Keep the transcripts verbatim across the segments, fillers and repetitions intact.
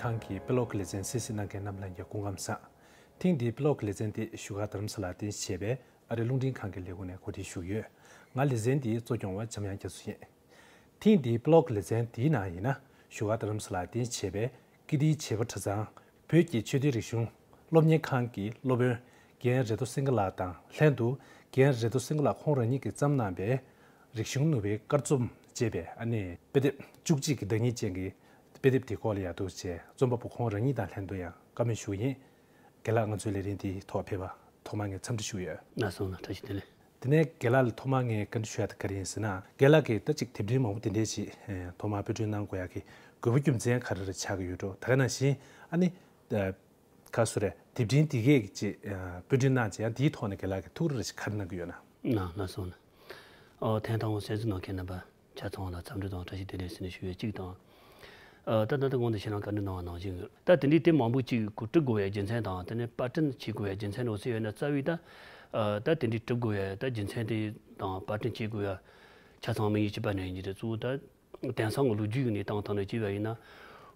ཁང་གི་དཔེ་ཀློག་གི་ལེ་ཚན་གསན་གཟིགས་གནང་མཁན་རྣམས་ལ་ཡང་སྐུ་ཁམས་བཟང་། ཐེངས་འདིའི་དཔེ་ཀློག་གི་ལེ་ཚན་དེ་བཞུགས་སྒར་རྡ་རམ་ས་ལར་རྟེན་གཞི་བྱས་པའི་ཨ་རིའི་རླུང་འཕྲིན་ཁང་གི་ལས་ཁུངས་ནས་གོ་སྒྲིག་ཞུས་ཡོད། ང་ལེ་ཚན་འདིའི་གཙོ་སྐྱོང་བ་འཇམ་དབྱངས་རྒྱ་མཚོ་ཡིན། ཐེངས་འདིའི་དཔེ་ཀློག་གི་ལེ་ཚན་འདིའི་ནང་ཡིན་ན། བཞུགས་སྒར་རྡ་རམ་ས་ལར་རྟེན་གཞི་བྱས་པའི་ཀིརྟིའི་བྱེས་པ་གྲྭ་ཚང་བོད་ཀྱི་ཆོས་ལྡན་རིག་གཞུང་སློབ་གཉེར་ཁང་གི་སློབ་དཔོན་རྒན་རེ་ཏོ་སེང་གེ་ལགས་དང་ལྷན་དུ། རྒན་རེ་ཏོ་སེང་གེ་ལགས་ཁོང་རང་ཉིད་ཀྱིས་བརྩམས་གནང་པའི་རིག་གཞུང་ནུས་པའི་སྐར་ཚོམས་ཅེས་པའི་ཨ་ནི་དཔེ་དེབ་བཅུ་གཅིག་གི་བདག་ཉིད་ཅན་གྱི་དཔེ་དེབ་དེའི་སྐོར་ལ་ཡང་འདུག་ཅེས་རྩོམ་པ་པོ་ཁོང་རང་ཉིད་དང་ལྷན་དུ་ཡང་བཀའ་མོལ་ཞུ་གི་ཡིན། རྒན་ལགས་ང་ཚོའི་ལས་རིམ་འདིའི་ཐོག་ཕེབས་པར་ཐོག་མར་ངས་འཚམས་འདྲི་ཞུ་གི་ཡོད། ལགས་སོ། བཀྲ་ཤིས་བདེ་ལེགས། དེ་ནས་རྒན་ལགས་ལ་ཐོག་མར་ངས་བཀའ་འདྲི་ཞུ་ཡ་དེ་ག་རེ་ཡིན་ཟེར་ན། རྒན་ལགས་ཀྱིས་ད་ཅིག་དེབ་འབྲིང་མང་པོ་དེ་འདྲས་ཅིག་ཨེ་ཐོག་མར་དཔར་སྐྲུན་གནང་དགོས་ཡ་གི་དགོས་པ་རྒྱུ་མཚན་ག་རེ་རེ་ཆགས་ཀྱི་ཡོད་འགྲོ། ད་ག་ནང་བཞིན་ཨ་ནི་ཨ་ཁ་སོ་རེ་དེབ་འབྲིང་དེ་གས་ཀྱི་ཅིག་ཨ་དཔར་སྐྲུན་གནང་བྱས་ཡང་དེའི་ཐོག་ནས་རྒན་ལགས་ཀྱིས་ཐུགས་རེ་རེ་ཞིག་ག་རེ་གནང་གི་ཡོད་ན། ན་ན་སོང་ན། ཨོ་ཐེངས་དང་པོ་གསན་གཟིགས་གནང་མཁན་རྣམ་པ་ཆ་ཚང་ལ་འཚམས་འདྲི་དང་བཀྲ་ཤིས་བདེ་ལེགས་ཟེར་ནས་ཞུ་ཡ་གཅིག་དང་། ཨ་ད་ད་ལྟ་གོང་དུ་ཁྱེད་རང་བཀའ་འདྲི་གནང་བ་ནང་བཞིན་གྱི་ད་དེ་འདྲའི་དེབ་མང་པོ་ཅིག་གོ་སྒྲིག་དགོས་པའི་རྒྱུ་མཚན་དང་དེ་ནས་པར་སྐྲུན་བྱེད་དགོས་པའི་རྒྱུ་མཚན་འོ་ཟེར་ཡོད་ན་རྩ་བའི་ད་ཨ་ད་དེ་འདྲའི་སྒྲིག་དགོས་པའི་ད་རྒྱུ་མཚན་དེ་དང་པར་སྐྲུན་བྱེད་དགོས་པའི་ཆ་ཚང་དམིགས་ཡུལ་གཅིག་པ་ནས་ཡིན་གྱི་རེད། གཙོ་བོ་ད་དེང་སང་གི་ལོ་རྒྱུས་ཀྱི་གནས་སྟངས་ཐོག་ནས་བྱས་པ་ཡིན་ན།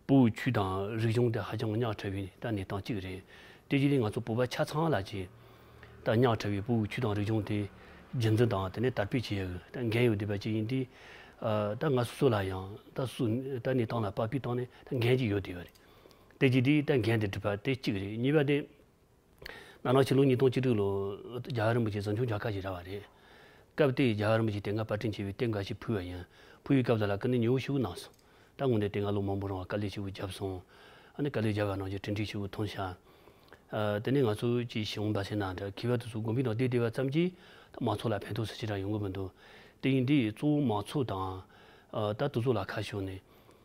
བོད་ཀྱི་ཆོས་དང་རིག་གཞུང་དེ་ཧ་ཅང་ཉག་ཕྲ་བའི་ད་གནས་སྟངས་གཅིག་རེད། དེ་རྗེས་ལ་ང་ཚོ་བོད་པ་ཆ་ཚང་ལ་ཅིག་ད་ཉག་ཕྲ་བའི་བོད་ཀྱི་ཆོས་དང་རིག་གཞུང་དེ་རྒྱུན་འཛིན་དང་དེ་ནས་དར་སྤེལ་བྱེད་ཡག་གི་ད་འགན་ཡོད་བསྡད་པ་ཅིག་ཡིན་དུས། ཨ་ད་ང་སོ་སོ་ལ་ཡང་ད་སུ་ད་གནས་སྟངས་ལ་དཔག་པའི་སྟེང་ནས་ད་འགན་ཅིག་ཡོད་བསྡད་པ་རེད། དེ་རྗེས་དེ་ད་འགན་དེ་སྒྲུབ་པ་དེ་གཅིག་རེད། གཉིས་པ་དེ། ནང་ལོགས་ཕྱི་ལོ་ཉིས་སྟོང་བཅུ་དྲུག་ལོ་རྒྱལ་བ་རིན་པོ་ཆེ་གཟིམ་ཆུང་མཇལ་ཁ་ཞིག་རག་པ་རེད། སྐབས་དེ་རྒྱལ་བ་རིན་པོ་ཆེས་དེ་སྔ་པར་སྐྲུན་བྱས་པའི་དེབ་འགའ་ཞིག་ཕུལ་བ་ཡིན། ཕུལ་བའི་སྐབས་དེ་ལ་ཀུན་ནས་མྱུར་པོ་ཞེ་པོ་གནང་སོང་། ད་དངོས་གནས་དེ་སྔ་ལོ་མང་པོ་རིང་ལ་དཀའ་ལས་ཞེ་པོ་བརྒྱབ་སོང་། ཨ་ནི་དཀའ་ལས་བརྒྱབ་པ་ནང་བཞིན་གྲུབ་འབྲས་ཞེ་པོ་ཐོན་ཤག་ཨ་དེ་ནས་ང་ཚོ་ཅིག་ཞི་བོ་འབའ་ཟེར་ན་འདྲ་མཁས་པ་དེ་ཚོ་དགོན་པའི་ནང་བསྡད་བསྡད་པ་ཙམ་གྱིས་ད་མང་ཚོགས་ལ་ཕན་ཐོགས་སུ་ཅི་འདྲ་ཡོང་གི་མི་འདུག་དེ་ཡིན་དུས་གཙོ་བོ་མང་ཚོགས་དང་ཨ་ད་དེ་ཚོ་ལ་ཁ་ཕྱོགས་ནས།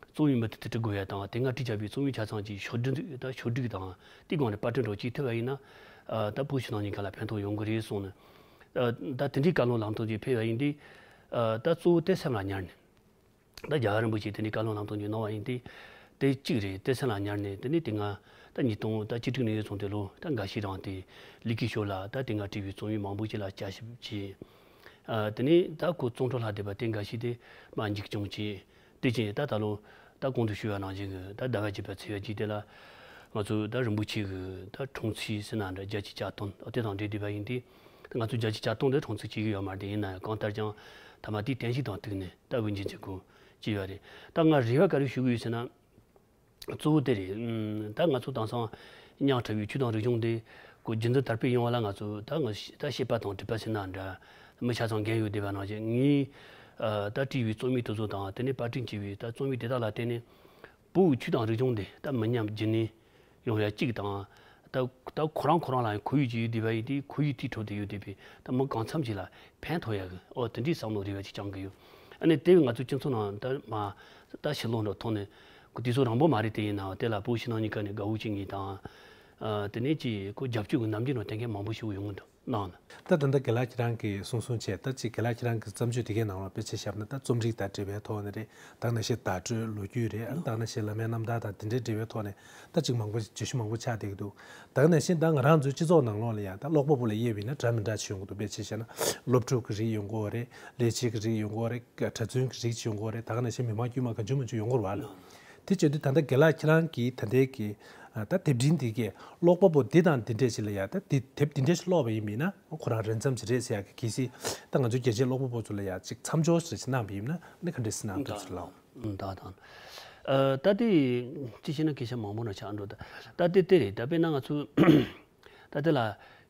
རྩོམ་ཡིག་མུ་མཐུད་དུ་འབྲི་དགོས་ཡ་དང་དེ་སྔ་བྲིས་བཞག་པའི་རྩོམ་ཡིག་ཆ་ཚང་གི་ཕྱོགས་སྒྲིག་དང་ཕྱོགས་སྒྲིག་དང་དེའི་སྒང་ནས་པར་སྐྲུན་རོགས་བྱེད་ཐུབ་པ་ཡིན་ན། ཨ་ད་བོད་ཕྱི་ནང་གཉིས་ཀ་ལ་ཕན་ཐོགས་ཡོང་གི་རེད་གསུངས་ནས། ཨ་ད་དེ་འདྲའི་བཀའ་སློབ་ལམ་སྟོན་ཅིག་ཕེབས་པ་ཡིན་དུས། ཨ་ད་གཙོ་བོ་དེ་སེམས་ལ་ཉར་ནས། ད་རྒྱལ་བ་རིན་པོ་ཆེས་དེ་འདྲའི་བཀའ་སློབ་ལམ་སྟོན་ཅིག་གནང་བ་ཡིན་དུས། དེ་གཅིག་རེད། དེ་སེམས་ལ་ཉར་ནས་དེ་ནས་དེ་སྔ་ད་ཉིས་སྟོང་ད་བཅུ་དྲུག་ནས་བཟུང་སྟེ་ལོ་ད་འགའ་ཤས་རིང་དེ་ལི་ཀིའི་ཕྱོགས་ལ་ད་དེ་སྔ་བྲིས་པའི་རྩོམ་ཡིག་མང་པོ་ཅིག་ལ་དཔྱད་ཞིབ་བྱས། ཨ་དེ་ནས་ད་ཁོ་རྩོམ་འཕྲོ་ལྷག་བསྡད་པ་དེ་འགའ་ཤས་དེ་མར་མཇུག་སྐྱོང་བྱས། དེ་བཞིན་ད་ད་ལོ་ད་གོང་དུ་ཞུས་པ་ནང་བཞིན་གྱི་ད་ཟླ་བ་བརྒྱད་པའི་ཚེས་པ་གཅིག་དེ་ལ་ང་ཚོ་ད་རིན་པོ་ཆེ་གི་ད་འཁྲུངས་ཚེས་ཟེར་ན་འདྲ་བརྒྱད་ཅུ་གྱ་སྟོང་དེ་དང་འབྲེལ་བསྡད་པ་ཡིན་དུས། ད་ང་ཚོ་བརྒྱད་ཅུ་གྱ་སྟོང་དེ་འཁྲུངས་ཚེས་བྱེད་ཀྱི་ཡོད་མ་རེད། དེ་ཡིན་ན་ཡང་གང་ལྟར་ཀྱང་མཐའ་མ་དེའི་རྟེན་གཞི་དང་གཏུགས་ནས་ད་དབུ་འབྱེད་མཛད་དགོས་ཀྱི་ཡོད་རེད། ད་ང་རེ་བ་ག་རེ་ཞུ་གི་ཡོད་ཟེར་ན། གཙོ་བོ་དེ་རེད། ཨམ། ད་ང་ཚོ་དེང་སང་ཉག་ཕྲ་བའི་ཆོས་དང་རིག་གཞུང་དེ་ཁོ་རྒྱུན་འཛིན་དར་སྤེལ་ཡོང་བ་ལ་ང་ཚོ་ད་ང་ད་བཤད་པ་དང་སྒྲུབ་པ་ཟེར་ན་འདྲ་མི་ཆ་ཚང་འགན་ཡོད་བསྡད་པ་ནང་བཞིན། ངས་ཨ་ད་བྲིས་པའི་རྩོམ་ཡིག་དེ་ཚོ་དང་དེ་ནས་པར་སྐྲུན་བྱས་པའི་ད་རྩོམ་ཡིག་དེ་དག་ལ་བརྟེན་ནས་བོད་ཀྱི་ཆོས་དང་རིག་གཞུང་དེ་ད་མི་ཉམས་རྒྱུན་གནས་ཡོང་ཡ་གཅིག་དང་། ད་ད་ཁོ་རང་ཁོ་རང་ལ་ཡང་ཁོར་ཡུག་ཅིག་ཡོད་བསྡད་པ་ཡིན་དུས་ཁོར་ཡུག་དེའི་ཁྲོད་དུ་ཡོད་བསྡད་པའི་ད་མི་གང་འཚམ་ཅིག་ལ་ཕན་ཐོགས་ཡ་གི་ཨོ་དེ་འདྲའི་བསམ་བློ་རེ་བ་ཅིག་བཅངས་ཀྱི་ཡོད། ཨ་ནི་དེ་བས་ང་ཚོ་སྤྱི་ཚོགས་ནང་ད་མ་ད་ཕྱི་ལོགས་འགྲོ་ཐོག་ནས་ཁོ་དུས་ཚོད་རིང་པོ་མ་རེད། དེ་ཡིན་ནའང་དེ་ལ་བོད་ཕྱི་ནང་གཉིས་ཀ་ནས་དགའ་བོ་བྱེད་མཁན་དང་། ཨ་དེ་ནས་ཅིག་ཁོ་རྒྱབ་སྐྱོར་གྱི་རྣམ་འགྱུར་ནང་བསྟན་མཁན་མང་པོ་ཞིག་ཡོང་གི་འདུག་གནང་ན། ད་ད་ལྟ་རྒན་ལགས་ཁྱེད་རང་གིས་གསུང་གསུང་བྱས། ད་ཅིག་རྒན་ལགས་ཁྱེད་རང་གི་བརྩམས་ཆོས་དེ་གའི་ནང་ལ་དཔེ་ཆ་བཞག་ན་ད་རྩོམ་རིག་དང་འབྲེལ་བའི་ཐོག་ནས་རེད། ད་ནང་བཞིན་བརྡ་སྤྲོད་ལོ་རྒྱུས་རེད། ད་ནང་བཞིན་བླ་མའི་རྣམ་ཐར་དང་དེ་འདྲའི་འབྲེལ་བའི་ཐོག་ནས་ད་ཅིག་མང་པོ་བརྗོད་གཞི་མང་པོ་ཆགས་བསྡད་ཀྱི་འདུག་ད་ནང་བཞིན་ད་ང་རང་ཚོའི་སྤྱི་ཚོགས་ནང་ལོགས་ལ་ཡང་ད་ཀློག་པ་པོ་ལ་དབྱེ་བ་ཡིན་ན་འདྲ་མི་འདྲ་ཅིག་ཡོང་གི་འདུག་དཔེ་ཆ་བཞག་ན་སློབ་ཕྲུག་གི་རིགས་ཡོང་གི་ཡོད་རེད། ལས་བྱེད་ཀྱི་རིགས་ཡོང་གི་ཡོད་རེད། གྲྭ་བཙུན་གྱི་རིགས་ཅིག་ཡོང་གི་ཡོད་རེད། ད་ག་ནང་བཞིན་མི་མང་དཀྱུས་མ་གང་བྱུང་མང་བྱུང་ཡོང་གི་ཡོད་རེད་བ་ལ། དེ་བྱེད་དུས་ད་ལྟ་རྒན་ལགས་ཁྱེད་རང་གིས་ད་ལྟའི་གི་ཨ་ད་དེབ་འབྲིང་འདི་གས་ཀློག་པ་པོ་འདི་དང་འདི་འདྲས་ཞིག་ལ་ཡ་ད་འདི་དེབ་འདི་འདྲས་ཞིག་ཀློག་པ་ཡིན་པས་ན་ཁོ་རང་རན་ཙམ་ཞིག་རེད་ཟེར་ཡ་གི་གལ་སྲིད་ད་ང་ཚོའི་རྒྱ་ཆེའི་ཀློག་པ་པོ་ཚོ་ལ་ཡ་ཅིག་མཚམས་སྦྱོར་ཞིག་གནང་བ་ཡིན་ན་ཨ་ནི་ག་འདྲས་སེ་གནང་ཐུབ་ཟེར་ལགས། ད་དང་ཨ་ད་དེ་ཅི་ཞེ་ན་སྐད་ཆ་མང་པོ་ན་ཆགས་འགྲོ། ད་ད་དེ་དེ་རེད། ད་དཔེར་ན་ང་ཚོ་ད་དེ་ལ་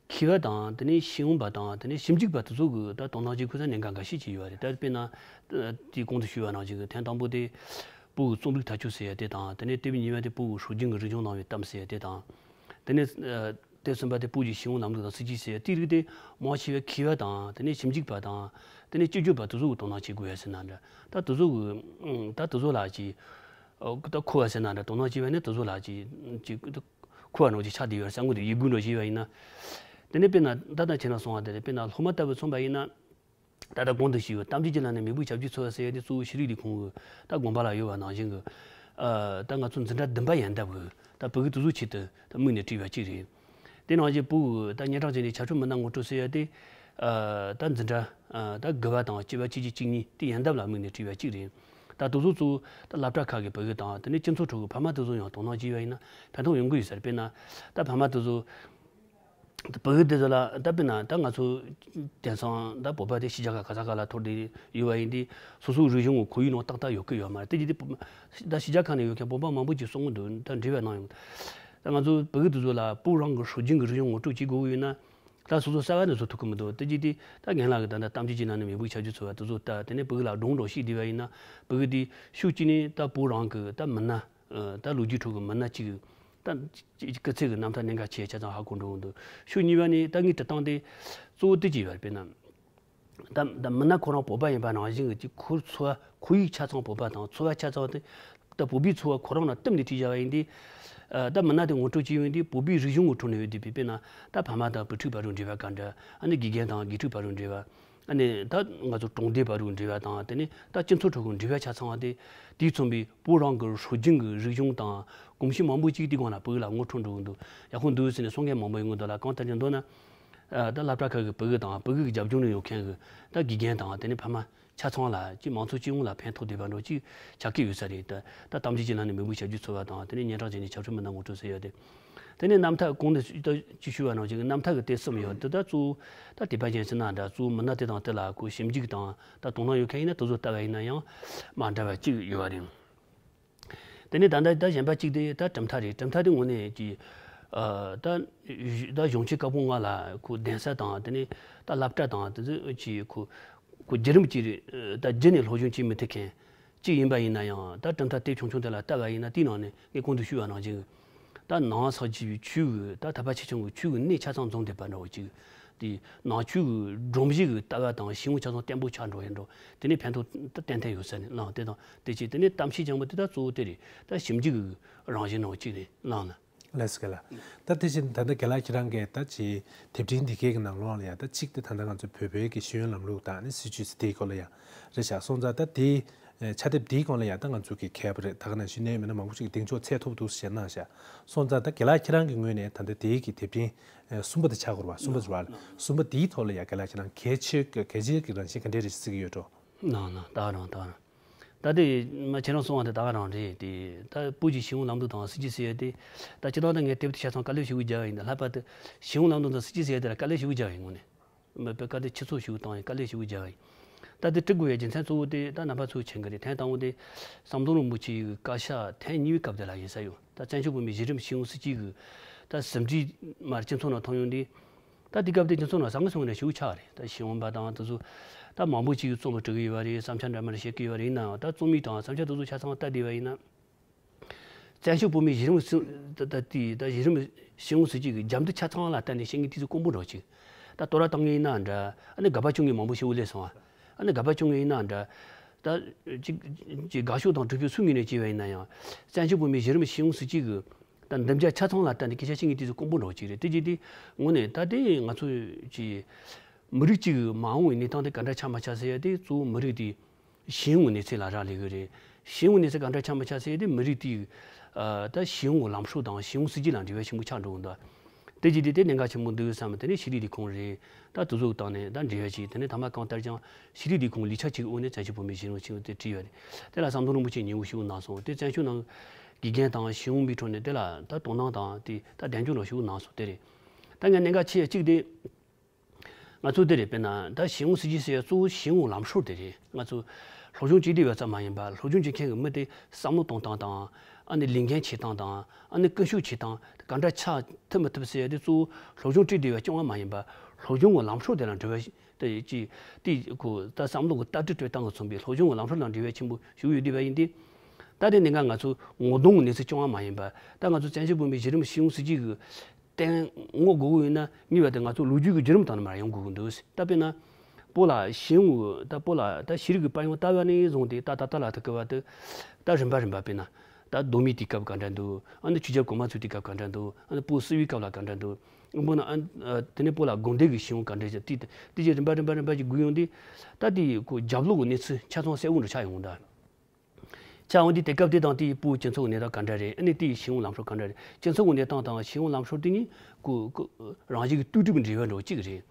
མཁས་པ་དང་དེ་ནས་ཤེས་ཡོན་པ་དང་དེ་ནས་ཞིབ་འཇུག་པ་དེ་ཚོ་གི་ད་དོ་སྣང་བྱེད་དགོས་ས་གནད་འགག་འགའ་ཤས་ཅིག་ཡོད་རེད། ད་དཔེར་ན་དེའི་གོང་དུ་ཞུས་པ་ནང་བཞིན་གི་ཐེངས་དང་པོ་དེ་བོད་ཀྱི་རྩོམ་རིག་དར་ཁྱབ་ཟེར་ཡ་དེ་དང་། དེ་ནས་དེ་བས་གཉིས་པ་དེ་བོད་ཀྱི་སྲོལ་རྒྱུན་གྱི་རིག་གཞུང་ནང་བའི་གཏམ་ཟེར་ཡ་དེ་དང་། དེ་ནས་ཨ་དེ་གསུམ་པ་དེ་བོད་ཀྱི་ཤེས་ཡོན་ལམ་ལུགས་དང་སྲིད་ཇུས་ཟེར་ཡ་དེའི་རིགས་དེ་མང་ཆེ་བས་མཁས་པ་དང་དེ་ནས་ཞིབ་འཇུག་པ་དང་དེ་ནས་སྤྱི་སྤྱོད་པ་དེ་ཚོ་གི་དོ་སྣང་བྱེད་དགོས་ཡ་ཟེར་ན་འདྲ། ད་དེ་ཚོ་གི་ཨང་ད་དེ་ཚོ་ལ་ཅིག་ཨོ་ད་མཁས་པ་ཟེར་ན་འདྲ་དོ་སྣང་བྱེད་པ་ནི་དེ་ཚོ་ལ་ཅིག་ཅིག་མཁས་པ་ནང་ཅིག་ཆགས་བསྡད་ཡོད་རེད་བསམ་གི་འདུག་ཡིད་འགུལ་འགྲོ་བྱས་པ་ཡིན་ན། དེ་ནས་དཔེར་ན་ད་ལྟ་ཁྱེད་རང་གསུངས་པ་དེ་རེད། དཔེར་ན་སློབ་མ་ལྟ་བུ་མཚོན་པ་ཡིན་ན། ད་ལྟ་གོང་དུ་ཞུས་པའི་གཏམ་རྒྱུད་ཀྱི་ནང་ནས་མེས་པོའི་ཞབས་ཀྱུ་འཚོལ་བ་ཟེར་ཡ་དེ་གཙོ་བོ་ཤེས་རིག་ལས་ཁུངས་ཀྱི་ད་དགོངས་པ་ལ་ཡོད་པ་ནང་བཞིན་གྱི། ཨ་ད་ང་ཚོ་འཛིན་གྲྭ་བདུན་པ་ཡན་འདབ་ཀྱི་ད་བོད་ཀྱི་དེ་ཚོའི་ཆེད་དུ་ད་དམིགས་ནས་བྲིས་པ་གཅིག་རེད། དེ་ནང་བཞིན་བོད་ཀྱི་ད་སྙན་གྲགས་ཅན་གྱི་ཕྱག་ཕྲུག་མི་སྣ་ངོ་སྤྲོད་ཟེར་ཡ་དེ། ཨ་ད་འཛིན་གྲྭ་ཨ་ད་དགུ་པ་དང་བཅུ་པ་བཅུ་གཅིག་བཅུ་གཉིས་དེ་ཡན་འདབ་ལ་དམིགས་ནས་བྲིས་པ་གཅིག་རེད། ད་དེ་ཚོ་གཙོ་བོ་ད་སློབ་གྲྭ་ཁག་གི་ཕྲུ་གུ་དང་དེ་ནས་སྤྱི་ཚོགས་ཁྲོད་ཀྱི་ཕ་མ་དེ་ཚོ་ཡང་དོ་སྣང་བྱས་པ་ཡིན་ན་ཕན་ཐོགས་ཡོང་གི་ཡོད་ས་རེད། དཔེར་ན་ད་ཕ་མ་དེ་ཚོ་ཕྲུ་གུ་དེ་ཚོ་ལ་ད་དཔེར་ན་ད་ང་ཚོ་དེང་སང་ད་བོད་པ་དེ་ཕྱི་རྒྱལ་ཁག་ག་ས་ག་ལ་འཐོར་བསྡད་ཡོད་པ་ཡིན་དུས་སོ་སོའི་རིག་གཞུང་གི་ཁོར་ཡུག་ནང་ཏག་ཏག་ཡོད་ཀྱི་ཡོད་མ་རེད། དེ་བྱས་དུས་ད་ཕྱི་རྒྱལ་ཁག་ནས་ཡོད་མཁན་བོད་པ་མང་པོ་ཅིག་གསུང་གི་འདུག་ད་འབྲེལ་བ་གནང་ཡོང་། ད་ང་ཚོ་ཕྲུ་གུ་དེ་ཚོ་ལ་བོད་རང་གི་སྲོལ་རྒྱུན་གྱི་རིག་གཞུང་ངོ་སྤྲོད་བྱེད་དགོས་ཀྱི་ཡོད་ན། ད་སོ་སོ་གསར་པ་ནས་བཟོ་ཐུབ་ཀྱི་མི་འདུག་དེ་བྱས་དུས་ད་རྒན་ལགས་ཀྱིས་ད་ལྟ་གཏམ་བརྗོད་ཀྱི་ནང་ནས་མེ་ཕུག་ཆར་ཆུ་ཚོར་བ་དེ་ཚོ་ལྟ། དེ་ནས་ཕྲུ་གུ་ལ་སྒྲུང་འདྲ་བཤད་བསྡད་པ་ཡིན་ན་ཕྲུ་གུ་དེ་ཤུགས་གཅིག་ནས་ད་བོད་རང་གི་ད་མི་སྣ། ཨ། ད་ལོ་རྒྱུས་ཁྲོད་ཀྱི་མི་སྣ་གཅིག་ད་སྐུ་ཚེ་གི་རྣམ་ཐར་གནད་འགག་ཆེ་ཆ་ཚང་ཧ་གོ་འགྲོ་གི་འདུག་ཤུགས་གཉིས་པ་ནས་ད་ངས་འབྲི་སྟངས་དེ་གཙོ་བོ་དེ་གཅིག་ཡོད་པ་ཡིན་ན། ད་ད་མི་སྣ་ཁོ་རང་བོད་པ་ཡིན་པ་ནང་བཞིན་གྱི་ཁོའི་འཚོ་བ་ཁོར་ཡུག་ཆ་ཚང་བོད་པ་དང་འཚོ་བ་ཆ་ཚང་དེ་ད་བོད་པའི་འཚོ་བ་ཁོ་རང་ལ་གཏུབ་ནས་བྲིས་བཞག་པ་ཡིན་དུས། ཨ། ད་མི་སྣ་དེ་ངོ་སྤྲོད་བྱས་ཡོང་དུས་བོད་པའི་རིག་གཞུང་གི་ཁྲོད་ནས་ཡོད་དུས་པའི་དཔེར་ན་ད་ཕ་མ་དང་བུ་ཕྲུག་བར་དུ་འབྲེལ་བ་ག་འདྲ། ཨ་ནི་དགེ་རྒན་དང་དགེ་ཕྲུག་བར་དུ་འབྲེལ་བ། ཨ་ནི་ད་ང་ཚོ་གྲོང་སྡེ་བར་དུ་འབྲེལ་བ་དང་དེ་ནས་ད་སྤྱི་ཚོགས་ཁྲོད་ཀྱི་འབྲེལ་བ་ཆ་ཚང་བ་དེ་དེས་མཚོན་པའི་བོད་རང་གི་སྲོལ་རྒྱུན་གྱི་རིག་གཞུང་དང་གོམས་གཤིས་མང་པོ་ཅིག་དེའི་སྒང་ལ་ཕྲུ་གུ་ལ་ངོ་འཕྲོད་འགྲོ་གི་འདུག་ཡག་པོ་འདུག་ཟེར་ནས་གསུང་མཁན་མང་པོ་ཡོང་གི་འདུག་ལ། གང་ལྟར་ཀྱང་མདོར་ན། ཨ། ད་སློབ་གྲྭ་ཁག་གི་ཕྲུ་གུ་དང་ཕྲུ་གུ་གི་རྒྱབ་ལྗོངས་ནས་ཡོང་མཁན་གྱི་ད་དགེ་རྒན་དང་དེ་ནས་ཕ་མ་ཆ་ཚང་ལ་ཅིག་མང་ཚོགས་སྤྱི་ཡོངས་ལ་ཕན་ཐོགས་བསྡད་པ་འདྲ་ཅིག་ཆགས་ཀྱི་ཡོད་ས་རེད། ད་ད་གཏམ་བརྗོད་ཀྱི་ནང་ནས་མེ་ཕུག་ཆར་ཆུ་ཚོར་བ་དང་དེ་ནས་སྙན་གྲགས་ཅན་ནས་ཆབ་སྲིད་མི་སྣ་ངོ་སྤྲོད་ཟེར་ཡོད་དེ། དེ་ནས་རྣམ་ཐར་གོང་ནས་ད་ཅིག་ཞུས་པ་ནང་བཞིན་གྱི་རྣམ་ཐར་གྱི་དེབ་གསུམ་ཡོད་དེ། ད་གཙོ་བོ་ད་དད་པ་ཅན་ཟེར་ན་འདྲ། གཙོ་བོ་མི་སྣ་དེ་དང་དེ་ལ་ཁོ་ཞིབ་འཇུག་དང་ད་དོ་སྣང་ཡོད་མཁན་ཡིན་ན་དེ་ཚོ་ལྟ་བ་ཡིན་ན་ཡང་མ་འདྲ་བ་ཅིག་ཡོད་པ་རེད། དེ་ནས་ད་ལྟ་ད་གཞན་པ་གཅིག་དེ་ད་གྲུབ་མཐའ་རེད། གྲུབ་མཐའ་དེ་དངོས་གནས་ཀྱི། ཨ། ད་ད་གཞུང་ཆེན་བཀའ་པོད་ལྔ་ལ་ཁོ་གདན་ས་དང་དེ་ནས་ད་སློབ་གྲྭ་དང་དེ་ཚོ་ཀྱི་ཁོ་ཁོ་བརྒྱུད་རིམ་གཅིག་རེད། ད་རྒྱུད་ནས་སློབ་སྦྱོང་བྱེད་མི་ཐུབ་མཁན་གཅིག་ཡིན་པ་ཡིན་ན་ཡང་ད་གྲུབ་མཐའ་དེབ་ཆུང་ཆུང་དེ་ལ་ལྟ་བ་ཡིན་ན་དེའི་ནང་ནས་ངས་གོང་དུ་ཞུས་པ་ནང་བཞིན་ད་ནང་སོག་གི་ཆོས་ཀྱི་ད་ཐེག་པ་ཆེ་ཆུང་གི་ཆོས་ཀྱི་གནས་ཆ་ཚང་འཛོམས་བསྡད་པ་འདྲ་བོ་ཅིག་དེ་ནང་ཆོས་ཀྱི་སྒྲོམ་གཞི་གི་ལྟ་བ་དང་ཤེས་ཡོན་ཆ་ཚང་བརྟན་པོ་ཆགས་འགྲོ་ཡིན་འགྲོ། དེ་ནས་ཕན་ཐོགས་ཏན་ཏན་ཡོད་ས་ནས་བླངས་དེ་དང་དེ་བྱས། དེ་ནས་གཏམ་བཤད་རྐྱང་པ་དེ་ད་གཙོ་བོ་དེ་རེད། ད་ཞིབ་འཇུག་གི་རང་བཞིན་ནང་གཅིག་རེད་བླངས་ན། ལགས་སོ་རྒན་ལགས། ད་དེ་བཞིན་ད་ལྟ་རྒན་ལགས་ཁྱེད་རང་གིས་ད་ཅིག་དེབ་ཕྲེང་འདི་གའི་གི་ནང་ལོགས་ལ་ཡ་ད་གཅིག་དེ་ད་ལྟ་ང་ཚོ་བོད་པའི་གི་ཤེས་ཡོན་ལམ་ལུགས་དང་ནི་སྲིད་བྱུས་ཟེར་དེའི་སྐོར་ལ་ཡ་རེད་ཤག་སོང་ཙང་ད་དེ་ཕྱག་དེབ་དེའི་སྐོར་ལ་ཡ་ད་ང་ཚོ་གི་མཁས་པ་རེད། ད་ག་ནང་བཞིན་གནད་ཡོད་མི་སྣ་མང་པོ་ཞིག་གིས་གདེང་འཇོག་འཚོལ་ཐུབ་འདུག་ཞེས་གནང་ཤག་སོང་ཙང་ད་རྒན་ལགས་ཁྱེད་རང་གི་ངོས་ནས་ད་ལྟ་དེའི་གི་དེབ་ཕྲེང་ཨེ། གསུམ་པ་དེ་ཆགས་དགོས་རེད་པ། གསུམ་པ་ཟེར་བ་ལ། གསུམ་པ་དེའི་ཐོག་ལ་ཡ་རྒན་ལགས་ཁྱེད་རང་གལ་ཆེ་གལ་ཆེ་གི་རང་བཞིན་ག་འདྲས་རེད་ཟེར་གྱི་ཡོད་འགྲོ། ནང་ནང་ད་རང་ད་རང་ད་དེ་མ་ཁྱེད་རང་གསུངས་པ་དེ་ད་ག་རང་རེད། དེ་ད་བོད་ཀྱི་ཤེས་ཡོན་ལམ་ལུགས་དང་སྲིད་བྱུས་ཟེར་ཡ་དེ་ད་སྤྱིར་བཏང་ད་ངས་དེབ་དེ་ཆ་ཚང་དཀའ་ལས་ཞེ་པོ་རྒྱག་པ་ཡིན། ད་ལྷག་པར་དུ་ཤེས་ཡོན་ལམ་ལུགས་དང་སྲིད་བྱུས་ཟེར་ཡ་དེ་ལ་དཀའ་ལས་ཞེ་པོ་རྒྱག་པ་ཡིན། དངོས་གནས་མ་དཔེ་དཀའ་སྡུག་ཆེ་ཚོ་ཞེ་པོ་བཏང་ཡ་དཀའ་ལས་ཞེ་པོ་རྒྱག་པ་ཡིན། ད་དེ་འབྲི་དགོས་པའི་རྒྱུ་མཚན་གཙོ་བོ་དེ་ད་རྣམ་པ་ཚོས་མཁྱེན་གྱི་རེད། ཐེངས་དང་པོ་དེ་ཟམ་གདོང་རིན་པོ་ཆེའི་བཀའ་ཤག་ཐེངས་གཉིས་པའི་སྐབས་དེ་ལ་ཡིན་ས་ཡོད། ད་བཙན་བྱོལ་བོད་མིའི་གཞི་རིམ་ཤེས་ཡོན་སྲིད་བྱུས་ཀྱི་ད་ཟིན་བྲིས་མར་སྤྱི་ཚོགས་ནང་ཐོན་ཡོང་དུས། ད་དེ་སྐབས་དེ་སྤྱི་ཚོགས་ནང་བཟང་ངན་སོང་ནས་ཞེ་པོ་ཆགས་རེད། ད་ཤེས་ཡོན་པ་དང་དེ་ཚོ་ད་མང་པོ་ཅིག་གིས་རྩོམ་པ་འབྲི་གི་ཡོད་པ་རེད། བསམ་འཆར་འདྲ་མི་འདྲ་བཤད་ཀྱི་ཡོད་པ་རེད། ཡིན་ནའང་ད་རྩོམ་ཡིག་དང་བསམ་འཆར་དེ་ཚོ་ཆ་ཚང་ལྟ་བསྡད་པ་ཡིན་ན། བཙན་བྱོལ་བོད་མིའི་གཞི་རིམ་སྲིད་ད་ད་དེ་ད་གཞི་རིམ་ཤེས་ཡོན་སྲིད་བྱུས་ཀྱི་རྒྱབ་འདི་ཆ་ཚང་ལ་བལྟས་ནས་བཤད་མཁན་དེ་ཚོ་དཀོན་པོ་འདྲ་ཅིག་ད་དོ་ར་བཏང་མཁན་ཡིན་ན་འདྲ། ཨ་ནི་དགག་པ་བྱུང་མཁན་མང་པོ་ཞེ་པོ་སླེབས་སོང་ཨ། ཨ་ནི་དགག་པ་བྱུང་མཁན་ཡིན་ན་འདྲ། ད་ཅིག་ཅིག་དགའ་ཕྱོགས་དང་གྲུབ་ཕྱོགས་སུ་ངོས་ནས་བྱས་པ་ཡིན་ན་ཡང་། བཙན་བྱོལ་བོད་མིའི་གཞི་རིམ་ཤེས་ཡོན་སྲིད་བྱུས་ཀྱི་ད་འདེམས་རྒྱ་ཆ་ཚང་ལ་བལྟས་ནས་སྐད་ཆ་བཤད་མཁན་དེ་ཚོ་དཀོན་པོ་འདྲ་ཅིག་རེད། དེ་བྱས་དུས་དངོས་གནས་ད་ལྟའི་ང་ཚོ་ཅིག་མི་རིགས་གཅིག་གི་མ་འོངས་པའི་གནས་སྟངས་དེ་ག་འདྲ་ཆགས་མ་ཆགས་ཟེར་ཡ་དེ་གཙོ་བོ་མི་རིགས་དེ་ཤེས་ཡོན་གྱི་གནས་ཚད་ལ་རག་ལས་ཀྱི་རེད། ཤེས་ཡོན་གྱི་གནས་ཚད་ག་འདྲ་ཆགས་མ་ཆགས་ཟེར་ཡ་དེ་མི་རིགས་དེའི་ཨ་ད་ཤེས་ཡོན་གྱི་ལམ་སྲོལ་དང་ཤེས་ཡོན་སྲིད་བྱུས་ལ་འབྲེལ་བ་ཆེན་པོ་ཆགས་འགྲོ་གི་འདུག་དེ་བྱས་དུས་དེ་གནད་འགག་ཆེན་པོ་འདུག་བསམ། དེ་ནས་ཤེས་རིག་ལས་ཁུངས་རེད། ད་དེ་ཚོ་བཏང་ནས་ད་འབྲེལ་བ་བྱས། དེ་ནས་ཐ་མ་གང་ལྟར་ཀྱང་ཤེས་རིག་ལས་ཁུངས་ལས་འཆར་གཅིག་གི་འོག་ནས་བཙན་བྱོལ་བོད་མིའི་གཞི་རིམ་ཤེས་ཡོན་དེ་བྲིས་ཡོད་རེད། དེ་ལ་ཟམ་གདོང་རིན་པོ་ཆེས་ཉེ་བོ་ཞེ་པོ་གནང་སོང་། དེ་བཙན་བྱོལ་ནང་དགེ་རྒན་དང་ཤེས་ཡོན་པའི་ཁྲོད་ནས་དེ་ལ་ད་དོ་སྣང་དང་དེ་ད་གདེང་འཇོག་འདྲ་ཞེ་པོ་གནང་སོང་། དེ་རེད། ད་ངས་གནད་འགག་ཆེ་ཡ་གཅིག་དེ། ང་ཚོ་དེ་རེད། དཔེར་ན་ད་ཤེས་ཡོན་སྲིད་བྱུས་ཟེར་ཡ་གཙོ་བོ་ཤེས་ཡོན་ལམ་སྲོལ་དེ་རེད། ང་ཚོ་སློབ་སྦྱོང་བྱེད་བསྡད་པ་ཙམ་མ་ཡིན་པར་སློབ་སྦྱོང་བྱེད་མཁན་གྱི་མི་དེ་བསམ་བློ་གཏོང་སྟངས་དང་། ཨ་ནི་ལས་འགན་བྱེད་སྟངས་དང་། ཨ་ནི་ཀུན་སྤྱོད་བྱེད་སྟངས་ག་འདྲ་ཆགས་ཐུབ་མི་ཐུབ་ཟེར་ཡ་དེ་གཙོ་བོ་སློབ་སྦྱོང་སྤྲད་བསྡད་པ་རྐྱང་པ་མ་ཡིན་པར་སློབ་སྦྱོང་གི་ལམ་སྲོལ་དེ་ལ་འབྲེལ་བ་དེ་ཅི་དེ་ཁོ་ད་བསམ་བློ་གི་ལྟ་གྲུབ་སྤྲོད་སྟངས་ཀྱིས་མཚོན་པའི་སློབ་སྦྱོང་གི་ལམ་སྲོལ་དང་འབྲེལ་བ་ཆེན་པོ་ཞིག་ཡོད་བསྡད་པ་ཡིན་ཏེ། ད་དེ་ནི་ང་ང་ཚོ་ངོ་གདོང་གི་གནས་ཚུལ་རྐྱང་པ་མ་ཡིན་པར་ད་ང་ཚོ་བཙན་བྱོལ་བོད་མིའི་གཞི་རིམ་ཤེས་ཡོན་སྲིད་བྱུས་ཀྱི་སྟེང་ངོ་དགོས་ཀྱི་ཡོད་ན། གཉིས་པ་དེ་ང་ཚོ་ལོ་རྒྱུས་ཀྱི་བརྒྱུད་རིམ་དང་མར་ཡོང་དགོས་ཀྱི་འདུག་ད་དཔེར་ན། བོད་ལ་ཤེས་ཡོན་ད་བོད་ལ་ད་ཤེས་རིག་གི་དཔལ་ཡོན་དར་བ་ནས་བཟུང་སྟེ་ད་ད་ལྟ་ལ་ཐུག་གི་བར་དུ་ད་རིམ་པ་རིམ་པ་དཔེར་ན། ད་གདོད་མའི་དུས་སྐབས་ག་འདྲ་འདུག་ཨ་ནི་ཆོས་རྒྱལ་གོང་མ་ཚོའི་དུས་སྐབས་ག་འདྲ་འདུག་ཨ་ནི་བོད་སིལ་བུའི་སྐབས་ལ་ག་འདྲ་འདུག་དངོས་པོ་ན་ཨ་དེ་ནས་བོད་ལ་དགོན་སྡེ་གི་ཤེས་ཡོན་ག་འདྲ་ཞིག་དེ་དེ་བཞིན་རིམ་པ་རིམ་པ་རིམ་པ་ཞིག་བགོས་ཡོང་དུས། ད་དེ་ཁོ་རྒྱབ་ལོགས་ཀྱི་གནས་ཚུལ་ཆ་ཚང་གསལ་བོ་འདྲ་ཆགས་ཡོང་གི་འདུག་ཆ་འོང་དུས་དེ་སྐབས་དེ་དང་དེའི་བོད་སྤྱི་ཚོགས་ཀྱི་གནས་སྟངས་ག་འདྲ་རེད། ཨ་ནི་དེའི་ཤེས་ཡོན་ལམ་སྲོལ་ག་འདྲ་རེད། སྤྱི་ཚོགས་ཀྱི་གནས་སྟངས་དང་ཤེས་ཡོན་ལམ་སྲོལ་དེ་གཉིས་ཀོ་ཀོ་རང་བཞིན་གྱི་ལྟོས་གྲུབ་ཀྱི་འབྲེལ་བ་འདྲ་བོ་གཅིག་རེད།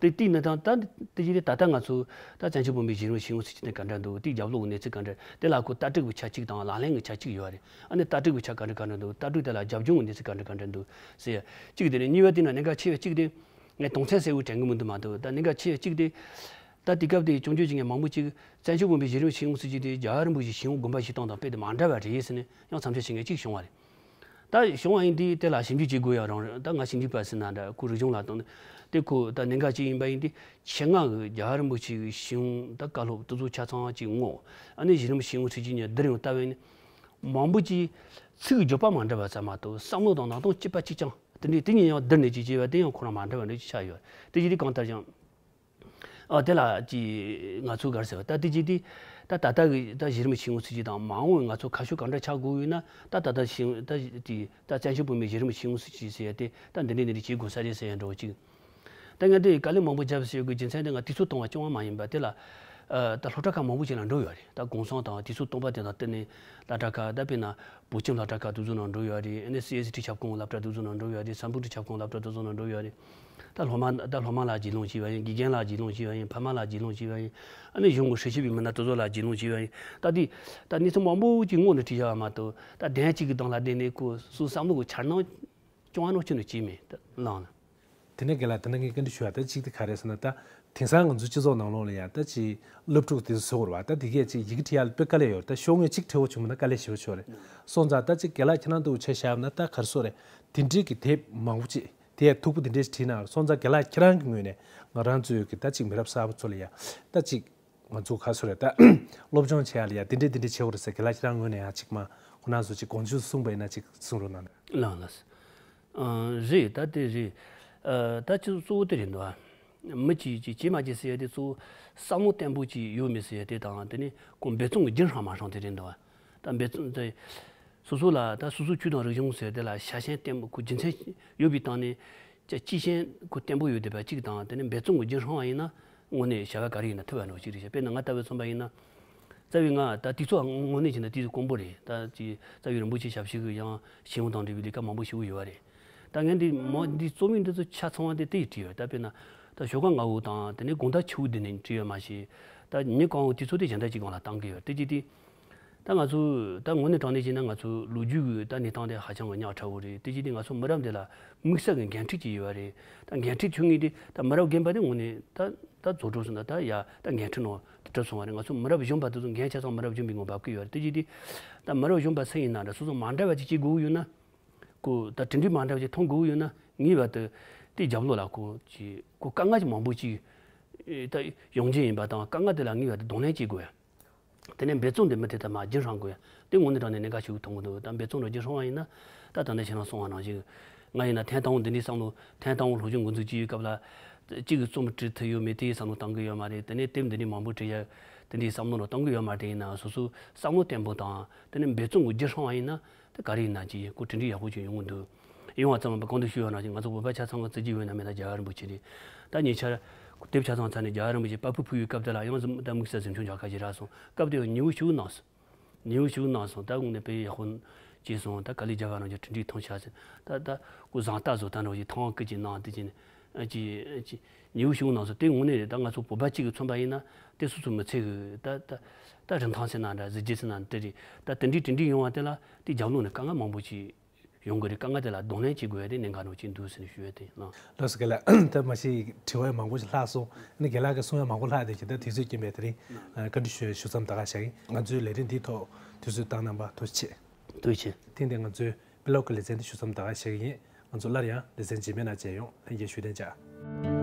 དེ་དེའི་གནས་སྟངས་ད་དེ་བཞིན་དེ་ད་ལྟ་ང་ཚོ་ད་བཙན་བྱོལ་བོད་མིའི་གཞི་རིམ་ཤེས་ཡོན་ཚུལ་ཁྲིམས་དེ་ག་འདྲ་འདུག་དེའི་རྒྱབ་ལོགས་གནས་ཚུལ་ག་འདྲ། དེ་ལ་ཁོ་ལྟ་གྲུབ་ཀྱི་ཆ་གཅིག་དང་ལག་ལེན་གྱི་ཆ་གཅིག་ཡོད་རེད། ཨ་ནི་ལྟ་གྲུབ་ཀྱི་ཆ་ག་འདྲ་ག་འདྲ་འདུག་ལྟ་གྲུབ་དེ་ལ་རྒྱབ་ལྗོངས་ཀྱི་གནས་ཚུལ་ག་འདྲ་ག་འདྲ་འདུག་ཟེར་ཡ་གཅིག་དེ་རེད། གཉིས་པ་དེ་ན་གནད་འགག་ཆེ་བ་གཅིག་དེ་ངས་དོན་ཚན་གསལ་བོ་དྲན་གི་མི་འདུག་མ་གཏོགས་ད་གནད་འགག་ཆེ་བ་གཅིག་དེ་ད་དེ་སྐབས་དེ་སྐྱོན་བརྗོད་བྱེད་མཁན་མང་པོ་ཅིག་བཙན་བྱོལ་བོད་མིའི་གཞི་རིམ་ཤེས་ཡོན་ཚུལ་ཁྲིམས་དེ་རྒྱལ་བ་རིན་པོ་ཆེའི་ཤེས་ཡོན་དགོངས་པ་བཞེས་སྟངས་དང་དཔེ་དེ་མ་འདྲ་བ་རེད་ཟེར་ནས་ཡང་མཚམས་འཇོག་བྱེད་མཁན་གཅིག་བྱུང་བ་རེད། ད་བྱུང་བ་ཡིན་དུས་དེ་ལ་ཞིབ་འཇུག་བྱེད་དགོས་ཡ་རང་རེད། ད་ང་ཞིབ་འཇུག་པ་ཟེར་ན་འདྲ་ཁོ་རིག་གཞུང་ལ་བཏང་ནས་དེ་ཁོ་ད་གནད་འགག་ཅིག་ཡིན་པ་ཡིན་དུས་ཆེད་མངགས་ཀྱི་རྒྱལ་བ་རིན་པོ་ཆེ་གི་ཤེས་ཡོན་ད་བཀའ་སློབ་དེ་ཚོ་ཆ་ཚང་ཅིག་བསྔོགས། ཨ་ནི་གཞི་རིམ་ཤེས་ཡོན་ཚུལ་ཁྲིམས་གཉིས་བསྡུར་ཡང་ལྟ་བས་ནི་མང་པོ་ཅིག་ཚིག་བརྗོད་པ་མ་འདྲ་བ་ཙམ་མ་གཏོགས་བསམ་བློ་དང་ནང་དོན་གཅིག་པ་གཅིག་རྐྱང་དེ་འདྲའི་དེ་གཉིས་ཡང་བསྡུར་ནས་ཅིག་བྱས་པ་དེ་ཡང་ཁོ་རང་མ་འདྲ་བ་འདྲ་ཅིག་ཆགས་ཡོད། དེ་བཞིན་དུ་གང་ལྟར་ཀྱང་། ཨ་དེ་ལ་ཅི་ང་ཚོས་ག་རེ་ཟེར་བ་ད་དེ་ཅི་དེ་ད་ད་ལྟ་གི་ད་གཞི་རིམ་ཤེས་ཡོན་ཚུལ་ཁྲིམས་དང་མ་འོངས་པའི་ང་ཚོ་ཁ་ཕྱོགས་ག་འདྲ་ཆགས་དགོས་ཡོད་ན་ད་ད་ལྟ་ཤེས་ཡོན་ད་དེ་ད་བཙན་བྱོལ་བོད་མིའི་གཞི་རིམ་ཤེས་ཡོན་ཚུལ་ཁྲིམས་ཟེར་ཡ་དེ་ད་འདི་འདྲ་འདི་འདྲ་བྱེད་དགོས་ས་རེད་ཟེར་ཡ་འདྲ་བོ་ཅིག་ད་ངས་དེ་དཀའ་ལས་མང་པོ་བརྒྱབ་ཟེར་ཡོད་དགོས་རྒྱུ་མཚན་དེ་ང་དུས་ཚོད་སྟོང་བ་སྐྱོང་བ་མ་ཡིན་པ་དེ་ལ་ད་སློབ་གྲྭ་ཁག་མང་པོ་ཞིག་ལ་འགྲོ་ཡོད་རེད། ད་གུང་སེང་དང་དུས་ཚོད་སྟོང་པ་དེ་དང་བསྟུན་ནས་སློབ་གྲྭ་ཁག་ད་དཔེར་ན་བོད་ཁྱིམ་སློབ་གྲྭ་ཁག་དེ་ཚོ་ནང་འགྲོ་ཡོད་རེད། ཨ་ནི་སི་ཨེས་ཊི་ཁྱབ་ཁོངས་སློབ་གྲྭ་དེ་ཚོ་ནང་འགྲོ་ཡོད་རེད། སམ་བྷོ་ཊ་ཁྱབ་ཁོངས་སློབ་གྲྭ་དེ་ཚོ་ནང་འགྲོ་ཡོད་རེད། ད་སློབ་མ་ད་སློབ་མ་ལ་རྒྱུས་ལོན་བྱས་པ་ཡིན། དགེ་རྒན་ལ་རྒྱུས་ལོན་བྱས་པ་ཡིན། ཕ་མ་ལ་རྒྱུས་ལོན་བྱས་པ་ཡིན། ཨ་ནི་གཞུང་གི་སྲིད་བྱུས་པའི་མི་སྣ་དེ་ཚོ་ལ་རྒྱུས་ལོན་བྱས་པ་ཡིན། ད་དེ་ད་གནས་ཚུལ་མང་པོ་ཅིག་སྔོན་ནས་དྲིས་བཞག་པ་མ་གཏོགས་ད་གདན་གཅིག་གི་སྟེང་ལ་བསྡད་ནས་ཁོ་སོའི་བསམ་བློ་གི་འཆར་སྣང་སྐྱོང་བ་ནང་ཁྱོན་ནས་བྱས་མེད་ད་ལངས་ལ། དེ་ནས་རྒན་ལགས་ད་ནི་ངས་བཀའ་འདྲི་ཞུ་བ་ད་གཅིག་དེ་ག་རེ་ཟེར་ན་ད་དེང་སང་ང་ཚོའི་སྤྱི་ཚོགས་ནང་ལོགས་ལ་ཡང་ད་ཅིག་སློབ་ཕྲུག་དེ་ཚོ་ཟེར་བ་ད་དེ་གས་ཅིག་ཡི་གེ་འབྲི་ཡག་ལ་དཔེ་དཀའ་ལས་ཡོད་རེད། ད་ཤོག་ངོས་གཅིག་འབྲི་བ་བྱུང་མིན་ན་དཀའ་ལས་ཞེ་པོ་ཅིག་ཡོད་རེད། སོང་ཙང་ད་ཅིག་རྒན་ལགས་ཁྱེད་རང་འདུག་ཆ་བཞག་ན་ད་ག་རེ་ཟེར་རེད། དེ་འདྲའི་གི་དེབ་མང་པོ་ཅིག་དེ་ཡང་མཐུག་པོ་དེ་འདྲའི་ཞིག་བྲིས་གནང་རེད། སོང་ཙང་རྒན་ལགས་ཁྱེད་རང་གི་ངོས་ནས་ང་རང་ཚོའི་གི་ད་ཅིག་མི་རབས་གསར་པ་ཚོ་ལ་ཡང་ད་ཅིག་ང་ཚོ་ག་རེ་ཟེར་རེད་ད་སློབ་སྦྱོང་བྱེད་ཡག་ལ་ཡང་དེ་འདྲའི་དེ་འདྲའི་བྱེད་དགོས་རེད་ཟེར་རྒན་ལགས་ཁྱེད་རང་ངོས་ནས་ཡང་ཅིག་མ་ཁོ་རང་ཚོ་ཅིག་དགོངས་ཚུལ་གསུངས་པ་ཡིན་ན་ཅིག་གསུང་རོགས་གནང་། ལགས་ལགས། ཨ། རེད། ད་དེ་རེད། ཨ། ད་ཅི་གཙོ་བོ་དེ་རེད་འདུག་ཨ། མི་གཅིག་གིས་བྱེད་མ་བྱེད་ཟེར་ཡ་དེ་གཙོ་བོ་བསམ་བློ་བརྟན་པོ་ཅིག་ཡོད་མེད་ཟེར་ཡ་དེ་དང་དེ་ནས་ཁོ་འབད་བརྩོན་གྱི་རྒྱུན་བསྲིངས་མ་བསྲིངས་དེ་རེད་འདུག་ཨ། ད་འབད་བརྩོན་དེ་སོ་སོ་ལ་ད་སོ་སོའི་ཆོས་དང་རིག་གཞུང་ཟེར་དེ་ལ་ཤ་ཞེན་བརྟན་པོ་ཁོ་རྒྱུ་མཚན་ཡོད་པའི་སྟེང་ནས་ཅི་སྤྱི་ཞེན་ཁོ་བརྟན་པོ་ཡོད་བསྡད་པ་གཅིག་དང་དེ་ནས་འབད་བརྩོན་གྱི་རྒྱུན་བསྲིངས་པ་ཡིན་ན་དངོས་གནས་བྱ་བ་ག་རེ་ཡིན་ན་ཐུབ་པ་འདྲ་བོ་ཅིག་རེད་ཤག་དཔེར་ན་ང་ལྟ་བུ་མཚོན་པ་ཡིན་ན། རྩ་བའི་ང་ད་དུས་ཚོད་དངོས་གནས་བྱས་ན་དུས་ཚོད་དཀོན་པོ་རེད། ད་ཅི་རྩ་བའི་རིན་པོ་ཆེ་ཞབས་ཕྱི་གི་ཡང་ཤེས་ཡོན་དང་འབྲེལ་བའི་ལས་ཀ་མང་པོ་ཞིག་ཡོད་རེད། ད་ངས་འདི་མ་འདི་རྩོམ་ཡིག་འདི་ཚོ་ཆ་ཚང་བ་དེ་དེ་ཡིས་བྲིས་ཡོད། ད་དཔེར་ན་ད་ཞོགས་ཀ་སྔ་པོ་དང་དེ་ནས་དགོང་དག་ཕྱི་པོ་བསྡད་ནས་བྲིས་ཡོད་མ་གཞི། ད་ཉིན་གང་བོ་དུས་ཚོད་དེ་གཞན་དག་ཅིག་སྒང་ལ་བཏང་གི་ཡོད་དེ་ཅི་དེ། ད་ང་ཚོ་ད་དངོས་གནས་དྲང་གནས་བྱས་ན་ང་ཚོ་ལོ་རྒྱུས་ཀྱི་ད་གནས་སྟངས་དེ་ཧ་ཅང་གི་ཉག་ཕྲ་བོ་རེད། དེ་ཅི་དེ་ང་ཚོ་མི་རབས་འདི་ལ་དམིགས་བསལ་གྱི་འགན་འཁྲི་ཅིག་ཡོད་རེད། ད་འགན་འཁྲི་ཁྱོན་ངེས་དེ་ད་མི་རབས་རྒན་པ་དེ་དངོས་གནས་ད་ད་རྫོགས་འགྲོ་སོང་ད་ད་ཡ་ད་འགན་འཁྲི་ནང་། གྲུབ་སོང་བ་རེད། ང་ཚོ་མི་རབས་གཞོན་པ་དེ་ཚོ་འགན་ཆ་ཚང་མི་རབས་གཞོན་པའི་ངོས་འབབ་ཀྱི་ཡོད་རེད། དེ་བྱས་ཏེ་ད་མི་རབས་གཞོན་པ་སུ་ཡིན་ན་འདྲ་སོ་སོ་མ་འདྲ་བ་ཅིག་བྱེད་དགོས་ཀྱི་ཡོད་ན། ཁོ་ད་གྲུབ་འབྲས་མ་འདྲ་བ་ཅིག་མཐོང་དགོས་ཀྱི་ཡོད་ན་ངེས་པར་དུ་དེའི་རྒྱབ་ལོགས་ལ་ཁོ་ཅིག་ཁོ་དཀའ་ངལ་ཅིག་མང་པོ་ཅིག་ད་ཡོང་རྒྱུ་ཡིན་པ་དང་དཀའ་ངལ་དེ་ལ་ངེས་པར་དུ་གདོང་ལེན་བྱེད་དགོས་ཡ། དེ་ནས་འབད་བརྩོན་དེ་མུ་མཐུད་དུ་མར་རྒྱུན་བསྲིང་དགོས་ཡ། དེ་དངོས་གནས་དྲང་གནས་གནད་འགག་ཆེ་བོ་མཐོང་གི་འདུག་ད་འབད་བརྩོན་རང་རྒྱུན་བསྲིང་བ་ཡིན་ན་ད་ད་ལྟ་ཁྱེད་རང་གསུངས་པ་ནང་བཞིན། ང་ཡིན་ན་ཐེངས་དང་པོ་འདི་འདྲའི་བསམ་བློ་ཐེངས་དང་པོ་སློབ་སྦྱོང་འགོ་འཛུགས་ཀྱི་ཡོད་སྐབས་ལ། གཅིག་གིས་རྩོམ་བྲིས་ཐུབ་ཡོད་མེད་དེའི་བསམ་བློ་བཏང་གི་ཡོད་མ་རེད། དེ་ནས་དེབ་འདི་འདྲའི་མང་པོ་བྲིས་ཡ། དེ་འདྲའི་བསམ་བློ་རང་བཏང་གི་ཡོད་མ་རེད། དེ་ཡིན་ན་སོ་སོའི་བསམ་བློ་བརྟན་པོ་དང་དེ་ནས་འབད་བརྩོན་གྱི་རྒྱུན་བསྲིངས་པ་ཡིན་ན་དེ་ག་རེ་ཡིན་ན་ཅིག་ཁོ་གྲུབ་འབྲས་ཡག་པོ་ཅིག་ཡོང་གི་འདུག་ཡོང་བ་ཙམ་མ་ཡིན་པར་གོང་དུ་ཞུས་པ་ནང་བཞིན་ང་ཚོ་བོད་པ་ཆ་ཚང་གི་བརྩི་རྒྱུ་ཡོད་ན་མེད་ན་རྒྱལ་བ་རིན་པོ་ཆེ་རེད། ད་ཉེ་ཆར་དེབ་ཆ་ཚང་ཚར་ནས་རྒྱལ་བ་རིན་པོ་ཆེ་པར་ཕུད་ཕུལ་བའི་སྐབས་དེ་ལ་ཡང་ད་དམིགས་བསལ་གཟིམ་ཆུང་མཇལ་ཁ་ཞིག་རག་སོང་། སྐབས་དེ་ཡང་ཉེ་བོ་ཞིག་གནང་སོང་། ཉེ་བོ་ཞིག་གནང་སོང་། ད་དངོས་གནས་དཔེ་ཡག་པོ་བྱས་སོང་། ད་དཀའ་ལས་རྒྱབ་པ་རྣམས་ཀྱི་གྲུབ་འབྲས་ཐོན་ཤག་ཟེར། ད་ད་ཁོ་བཟང་ལྟ་བཟོ་ལྟ་འདྲ་བོ་ཞིག་ཐང་བ་ཀི་ཅིག་གནང་དེ་ཅིག་ནས་ཅིག་ཅིག་ཉེ་བོ་ཞིག་གནང་སོང་། དེ་དངོས་གནས་རེད། ད་ང་ཚོ་བོད་པ་གཅིག་གིས་མཚོན་པ་ཡིན་ན་དེ་སོ་སོའི་མི་ཚེ་གི་ད་ད་ད་རིན་ཐང་ཟེར་ན་འདྲ་གཟི་བརྗིད་ཟེར་ན་དེ་རེད། ད་དེ་འདྲའི་གྲུབ་འབྲས་ཡོང་བ་དེ་ལ་དེ་རྒྱབ་ལོགས་ནས་དཀའ་ངལ་མང་པོ་ཅིག་ཡོང་གི་རེད། དཀའ་ངལ་དེ་ལ་གདོང་ལེན་བྱེད་དགོས་ཡ་དེ་གནད་འགག་འདྲ་བོ་ཅིག་འདུག་ཟེར་ནས་ཞུ་ཡ་དེ་ཡིན། ལགས་སོ། རྒན་ལགས་ད་མ་གཞི་དྲི་བ་ཡང་མང་པོ་ཞིག་ལྷག་སོང་། ཨ་ནི་རྒན་ལགས་ཀྱིས་གསུང་ཡ་མང་པོ་ལྷག་བསྡད་ཀྱི་ད་དུས་ཚོད་རྐྱེན་པས་དེ་རིང་བཀའ་འདྲི་ཞུ་ཡ་ཞུ་མཚམས་ད་ག་བཞག་ཡིན། ང་ཚོའི་ལས་རིམ་འདིའི་ཐོག་དུས་ཚོད་བཏང་གནང་བར་ཐུགས་རྗེ་ཆེ། ཐུགས་རྗེ་ཆེ། ཐེངས་འདིའི་ང་ཚོའི་དཔེ་ཀློག་གི་ལེ་ཚན་འདི་ཞུ་མཚམས་ད་ག་བཞག་གི་ཡིན། ང་ཚོ་སླར་ཡང་ལེ་ཚན་རྗེས་མའི་ནང་མཇལ་ཡོང་། ལྷན་རྒྱས་བཞུགས་གདན་འཇགས།